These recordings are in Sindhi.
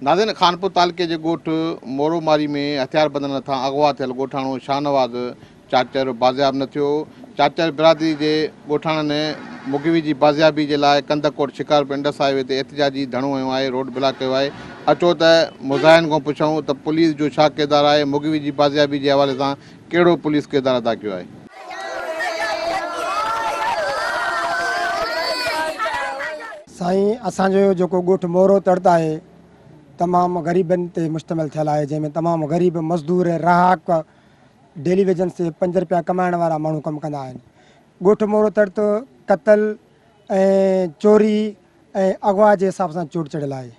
ناظرين خانپور تعلقي جي ڳوٺ مورو ماري ۾ هٿياربندن هٿان اغوا ٿيل ڳوٺاڻو شاهنواز چاچر بازياب نه ٿيو، چاچر برادري جي ڳوٺاڻن مغوي جي بازيابي جي لاء Kandhkot Shikarpur Indus high V تي احتجاجي ڌرڻو هنيو آهي، روڊ بلاڪ ڪيو آهي، اچو ته مظاهرين کان پڇون ته پوليس جو ڇا ڪردار آهي، مغوي جي بازيابي جي حوالي سان ڪهڙو پوليس ڪردار ادا ڪيو آهي. سائين اسان جو جيڪو ڳوٺ مورو تڙت آهي تمام غريبن تي مشتمل ٿيل آهي جنهن ۾ تمام غريب مزدور رهاڪ ڊيلي ويجنس تي پنج رپيا ڪمائڻ وارا ماڻهو ڪم ڪندا آهن ڳوٺ مورو تڙت قتل ۽ چوري ۽ اغوا جي حساب سان چوٽ چڙهيل آهي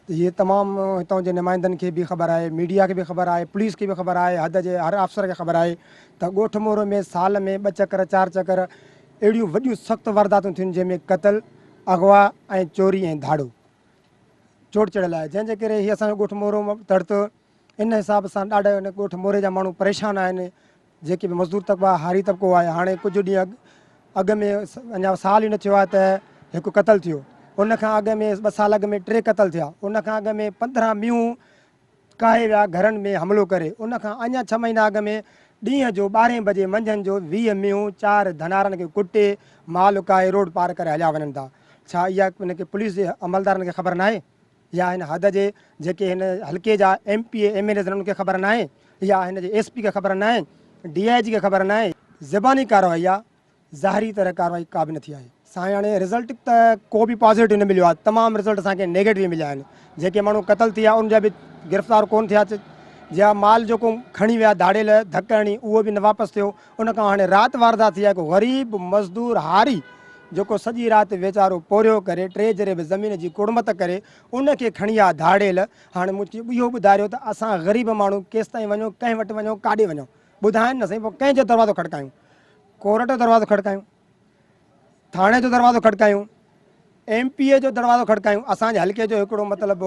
ته هي تمام هتان جي نمائندن کي به خبر آهي، ميڊيا کي به خبر آهي، پوليس کي به خبر آهي، حد جي هر آفيسر کي خبر آهي ته ڳوٺ مورو ۾ سال ۾ ٻه چڪر چار چڪر اهڙيون وڏيون سخت وارداتون ٿيون جنهن ۾ قتل، اغوا ۽ چوري ۽ ڌاڙو چوٽ چڙهيل آهي جنهن جي ڪري هي اسان جو ڳوٺ مورو تڙت ان حساب سان ڏاڍا ان ڳوٺ موري جا ماڻهو پريشان آهن جيڪي به مزدور طبقو آهي هاري طبقو آهي هاڻي ڪجهه ڏينهن اڳ ۾ اڃا سال ئي نه ٿيو آهي ته هڪ قتل ٿيو ان کان اڳ ۾ ٻه سال اڳ ۾ ٽي قتل ٿيا ان کان اڳ ۾ 15 مينهون ڪاهي ويا گهرن ۾ حملو ڪري ان کان اڃا ڇهه مهينا اڳ ۾ ڏينهن جو 12 بجي منجهند جو 20 مينهون چار ڌنارن کي ڪٽي مال ڪاهي روڊ پار ڪري هليا وڃن ٿا ڇا اها ان کي پوليس جي عملدارن کي خبر ناهي؟ يا هن حد جي جيڪي هن حلقي جا M P A M N As آهن انهن کي خبر ناهي يا هن جي ايس پي کي خبر ناهي ڊي I جي کي خبر ناهي. زباني ڪارروائي آ ظاهري طرح ڪارروائي ڪا به نه ٿي آهي. سائين هاڻي رزلٽ ته ڪو به پازيٽو نه مليو آهي تمام رزلٽ اسان کي نيگيٽو مليا آهن جيڪي ماڻهو قتل ٿي ويا ان جا به گرفتار ڪون ٿيا جا مال جيڪو کڻي ويا ڌاڙيل ڌڪ هڻي اهو به نه واپس ٿيو ان کان هاڻي رات واردات ٿي آهي ڪو غريب مزدور هاري جيڪو سڄي رات ويچارو پورهيو ڪري ٽي جريب زمين جي ڪڙمت ڪري ان کي کڻي آ ڌاڙيل، هاڻي مون کي اهو ٻڌاريو ته اسان غريب ماڻهو ڪيستائين وڃون ڪنهن وٽ وڃون ڪاڏي وڃون ٻڌائين نه سائين پوء ڪنهن جو دروازو کڙڪايون ڪورٽ جو دروازو کڙڪايون ٿاڻي جو دروازو کڙڪايون ايم پي اي جو دروازو کڙڪايون اسان جي حلقي جو هڪڙو مطلب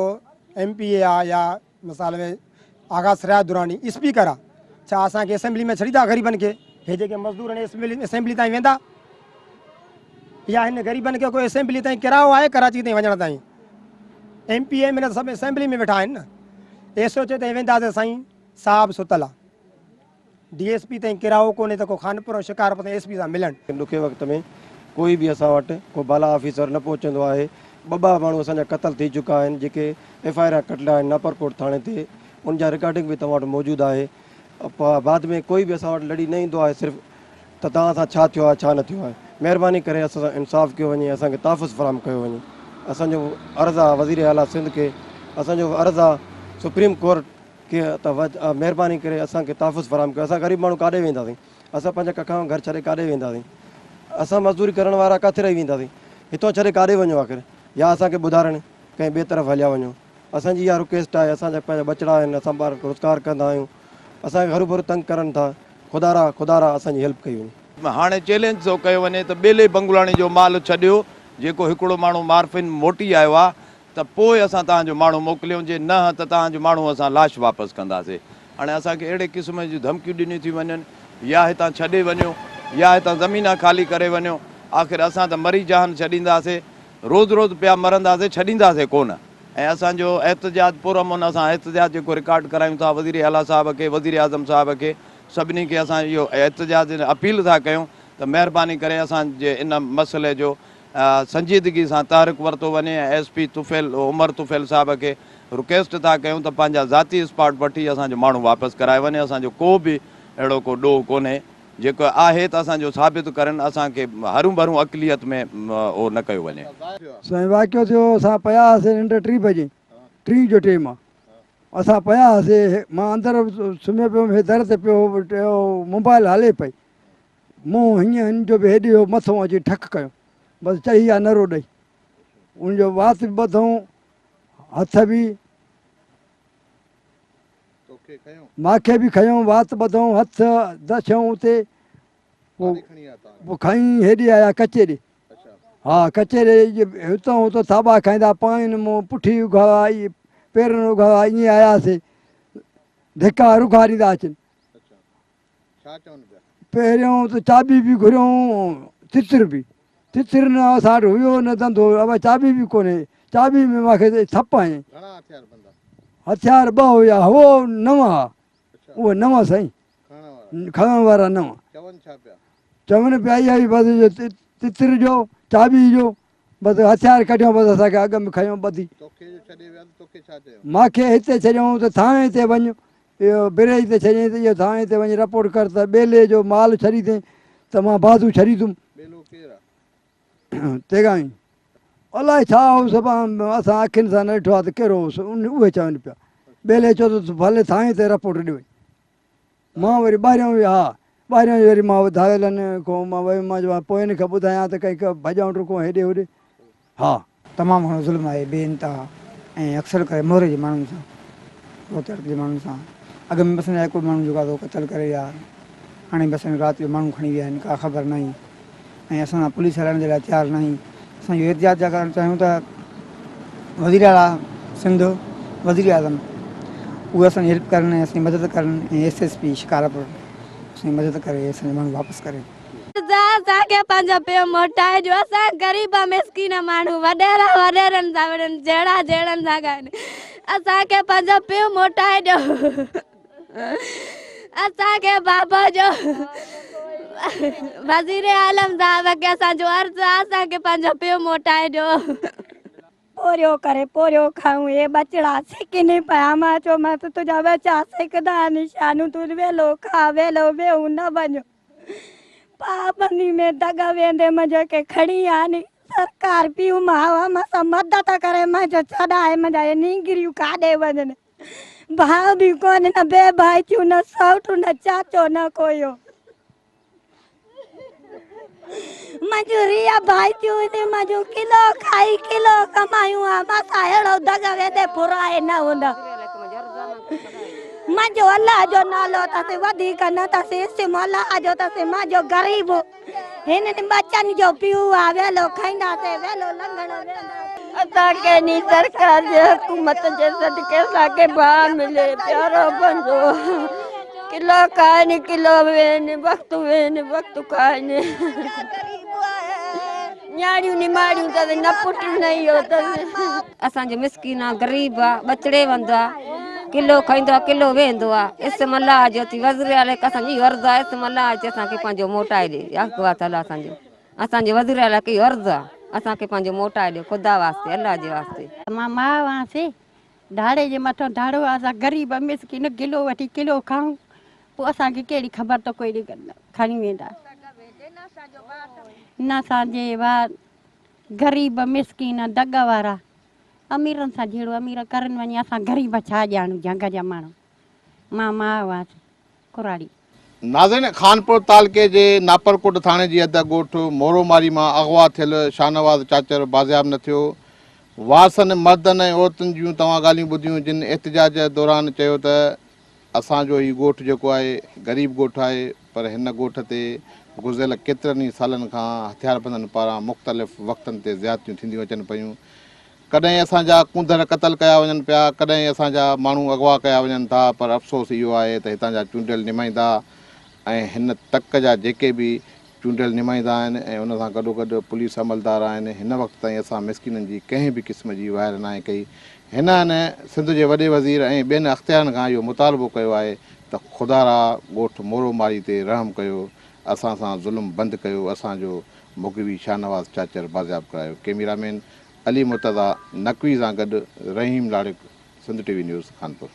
ايم پي اي آ يا مثال ۾ آغا سراج دراني اسپيڪر آ ڇا اسان کي اسيمبلي ۾ ڇڏيندا غريبن کي هي جيڪي مزدور آهن اسيمبلي تائين ويندا يا هن غريبن کي ڪو اسيمبلي تائين ڪرايو آهي ڪراچي تائين وڃڻ تائين ايم پي ايم سڀ اسيمبلي ۾ ويٺا آهن نه ايس ايچ او تائين وينداسين سائين صاحب ستل آ ڊي ايس پي تائين ڪرايو ڪونهي ته ڪو خانپور ۽ شڪارپور تائين ايس پي سان ملڻ. ڏکي وقت ۾ ڪوئي به اسان وٽ ڪو بالا آفيسر نه پهچندو آهي، ٻه ٻه ماڻهو اسان جا قتل ٿي چڪا آهن جيڪي ايف I R ڪٽيل آهن ناپرڪوٽ ٿاڻي تي ان جا رڪارڊنگ به توهان وٽ موجود آهي بعد ۾ ڪوئي به اسان وٽ لڙي نه ايندو آهي صرف ته توهان سان ڇا ٿيو آهي ڇا نه ٿيو آهي مهرباني ڪري اسان سان انصاف ڪيو وڃي اسان کي تحفظ فراهم ڪيو وڃي اسان جو عرض آهي وزير اعليٰ سنڌ کي اسان جو عرض آهي سپريم ڪورٽ کي ته مهرباني ڪري اسان کي تحفظ فراهم ڪيو اسان غريب ماڻهو ڪاڏي وينداسين اسان پنهنجا ڪکائون گهر ڇڏي ڪاڏي وينداسين اسان مزدوري ڪرڻ وارا ڪاٿي رهي وينداسين هتان ڇڏي ڪاڏي وڃون آخر يا اسان کي ٻڌارڻ ڪنهن ٻئي طرف هليا وڃو اسان جي اها رڪويسٽ آهي اسان جا پنهنجا ٻچڙا آهن اسان ٻار روزگار ڪندا آهيون اسان کي هروڀرو تنگ ڪرن ٿا خدارا خدارا اسان جي هيلپ ڪئي وڃي. هاڻي چئلينج ٿو ڪيو وڃي ته ٻيلي بنگلاڻي جو مال ڇڏيو جيڪو هڪڙو ماڻهو مارفين موٽي آيو آ ته پوء اسان توهان جو ماڻهو موڪليون، جي نه ته توهان جو ماڻهو اسان لاش واپس ڪنداسي. هاڻي اسان کي اهڙي قسم جون ڌمڪيون ڏنيون ٿيون وڃن، يا هتان ڇڏي وڃو، يا هتان زمينا خالي ڪري وڃو. آخر اسان ته مري جهان ڇڏينداسي، روز روز پيا مرنداسي، ڇڏينداسي ڪونه. ۽ اسان جو احتجاج پرامن اسان احتجاج جيڪو رڪارڊ ڪرايون ٿا وزير اعليٰ صاحب کي، وزير اعظم صاحب کي، سڀني کي اسان اهو احتجاج اپيل ٿا ڪيون ته مهرباني ڪري اسان جي ان مسئلي جو سنجيدگي سان تحرڪ ورتو وڃي ۽ ايس پي طفيل عمر طفيل صاحب کي رڪويسٽ ٿا ڪيون ته پنهنجا ذاتي اسپاٽ وٺي اسان جو ماڻهو واپس ڪرايو وڃي اسان جو ڪو به اهڙو ڪو ڏوهه ڪونهي جيڪو آهي ته اسان جو ثابت ڪرن اسان کي هرون ڀرون اقليت ۾ اهو نه ڪيو وڃي. سائين واقعو ٿيو اسان پيا هئاسين ننڊ ٽين بجي ٽين جو ٽيم آ اسان پيا هئاسين مان اندر سمهيو پيو هيم هي در تي پيو هو موبائل هلي پئي مون هيئن هن جو به هيڏي هو مٿو اچي ٺڪ ڪيو بس چڙهي آ نرو ڏئي ان جو وات به ٻڌئون هٿ به ماکي به کنيو وات ٻڌئون هٿ دڇئون اتي پوء کڻي هيڏي آيا ڪچي ڏي ها ڪچي ڏي هتان هتان ٿاٻا کائيندا پاڻين مون پٺي اگهاڙا پيرن اگهاڙا ائين آياسي ڌڪا رگها ڏيندا اچن پهريون ته چاٻي به گهريون تتر به تتر نه اسان وٽ هيو نه ڌنڌو ابا چاٻي به ڪونهي چاٻي ۾ مان کي ٿپ هنيائين. هٿيار ٻه هيا، هو نو ها، اهي نو سائين، کڻڻ وارا نو. چون پيا اها ئي بس جو تتر جو، چاٻي جو، بس هٿيار ڪڍيو بس اسان کي اڳ ۾ کنيو ٻڌي. مان کي هتي ڇڏيائون ته ٿاڻي تي وڃ، اهو بريج تي ڇڏيائين ته اهو ٿاڻي تي وڃي رپورٽ ڪر ته ٻيلي جو مال ڇڏيندين ته مان بازو ڇڏيندم. تيغائين الائي ڇا هو سڀ اسان اکين سان نه ڏٺو آهي ته ڪهڙو هوس اهي چون پيا. ٻيلي چيو ته ڀلي ٿاڻي تي رپورٽ ڏيو. مان وري ٻاهريان ها ٻاهريان وري مان ڌاڙيلن کان مان ويم مان چيو پوء هن کي ٻڌايان ته ڪنهن کي ڀڄان ڊڪون هيڏي هوڏي ها. تمام گهڻو ظلم آهي بي انتها ۽ اڪثر ڪري موري جي ماڻهن سان روهتڙ جي ماڻهن سان اڳ ۾ بس هڪڙو ماڻهو جيڪو آهي سو قتل ڪري ويا هاڻي بس رات جو ماڻهو کڻي ويا آهن ڪا خبر ناهي ۽ اسان سان پوليس هلائڻ جي لاء تيار ناهي اسان اهو احتجاج ٿا ڪرڻ چاهيون ته وزير اعليٰ سنڌ وزير اعظم اهي اسان جي هيلپ ڪرن ۽ اسان جي مدد ڪرن ۽ ايس ايس پي شڪارپور اسان جي مدد ڪري اسان جا ماڻهو واپس ڪري. اسان کي پنهنجو پيء موٽائي ڏيو اسان غريب مسڪين ماڻهو وڏيرا وڏيرن سان وڙهن جهيڙا جهيڙن سان کائن اسان کي پنهنجو پيء موٽائي ڏيو اسان کي بابا جو وزير اعظم صاحب کي اسان جو عرض آ اسان کي پنهنجو پيء موٽائي ڏيو. پورهيو ڪري پورهيو کائون اهي ٻچڙا سڪن پيا مان چيومانس تنهنجا ٻچا سڪندا آهن شانو تون ويلو کاء ويلو ويهون نه وڃ پابندي ۾ دڳ ويندي منهنجو کي کڻي آني سرڪار پيء ماء مان سان مدد ڪري منهنجو ڇڏائي منهنجا اهي نينگريون ڪاڏي وڃن ڀاء به ڪونهي نه بي ڀائٽيون نه سئوٽ نه چاچو نه ڪوئي منهنجون ريء ڀائٽيون هن منهنجون ڪلو کائي ڪلو ڪمايون ها مان سان اهڙو دڳ ويندي ڦرائي نه هوند منهنجو الله جو نالو اٿس وڌيڪ نه اٿس اسم الله جو اٿس منهنجو غريب هنن ٻچن جو پيء آ ويلو کائينداسين ويلو لنگهڻ وينداسين. اسان کي انهي سرڪار جي حڪومت جي صدقي اسان کي ڀاء ملي پيارو بندو ڪلو کائن ڪلو وين وقت وين وقت کائن نياڻيون نماڻيون اٿس نه پٽ نه اهو اٿس. اسان جو مسڪين آ غريب آ ٻچڙي وند آ ڪلو کائيندو آ ڪلو ويهندو آ اسم الله جو ٿي وزير اعليٰ کي اسان جو اهو عرض آ اسم الله جو اسان کي پنهنجو موٽائي ڏي اغوا ٿيل آ اسان جو اسان جو وزير اعليٰ کي اهو عرض آ اسان کي پنهنجو موٽائي ڏيو خدا واسطي الله جي واسطي. مان ماء هئاسين ڌاڙي جي مٿان ڌاڙو آ اسان غريب مسڪين ڪلو وٺي ڪلو کائون پوء اسان کي ڪهڙي خبر ته ڪوئي کڻي ويندا نه اسان جي وا غريب مسڪين دڳ وارا اميرن سان جهيڙو امير ڪرن وڃي اسان غريب ڇا ڄاڻون جهنگ جا ماڻهو مان ماء هئس ڪراڙي. ناظرين خانپور تعلقي جي ناپرڪوٽ ٿاڻي جي حد ڳوٺ مورو ماري مان اغوا ٿيل شاهنواز چاچر بازياب نه ٿيو، وارثن مردن ۽ عورتن جون توهان ڳالهيون ٻڌيون جن احتجاج دوران چيو ته اسان جو هي ڳوٺ جيڪو آهي غريب ڳوٺ آهي پر هن ڳوٺ تي گذريل ڪيترن ئي سالن کان هٿياربندن پاران مختلف وقتن تي زيادتيون ٿينديون اچن پيون ڪڏهن اسان جا ڪونڌر قتل ڪيا وڃن پيا ڪڏهن اسان جا ماڻهو اغوا ڪيا وڃن ٿا پر افسوس اهو آهي ته هتان جا چونڊيل نمائندا ۽ هن تڪ جا جيڪي به چونڊيل نمائندا آهن ۽ ان سان گڏوگڏ پوليس عملدار آهن هن وقت تائين اسان مسڪينن جي ڪنهن به قسم جي واهر ناهي ڪئي هنن سنڌ جي وڏي وزير ۽ ٻين اختيارين کان اهو مطالبو ڪيو آهي ته خدارا ڳوٺ مورو ماري تي رحم ڪيو اسان سان ظلم بند ڪيو اسان جو مغوي شاهنواز چاچر بازياب ڪرايو ڪيميرا مين علي مرتضيٰ نقوي سان گڏ Rahim Larik Sindh T V news Khanpur.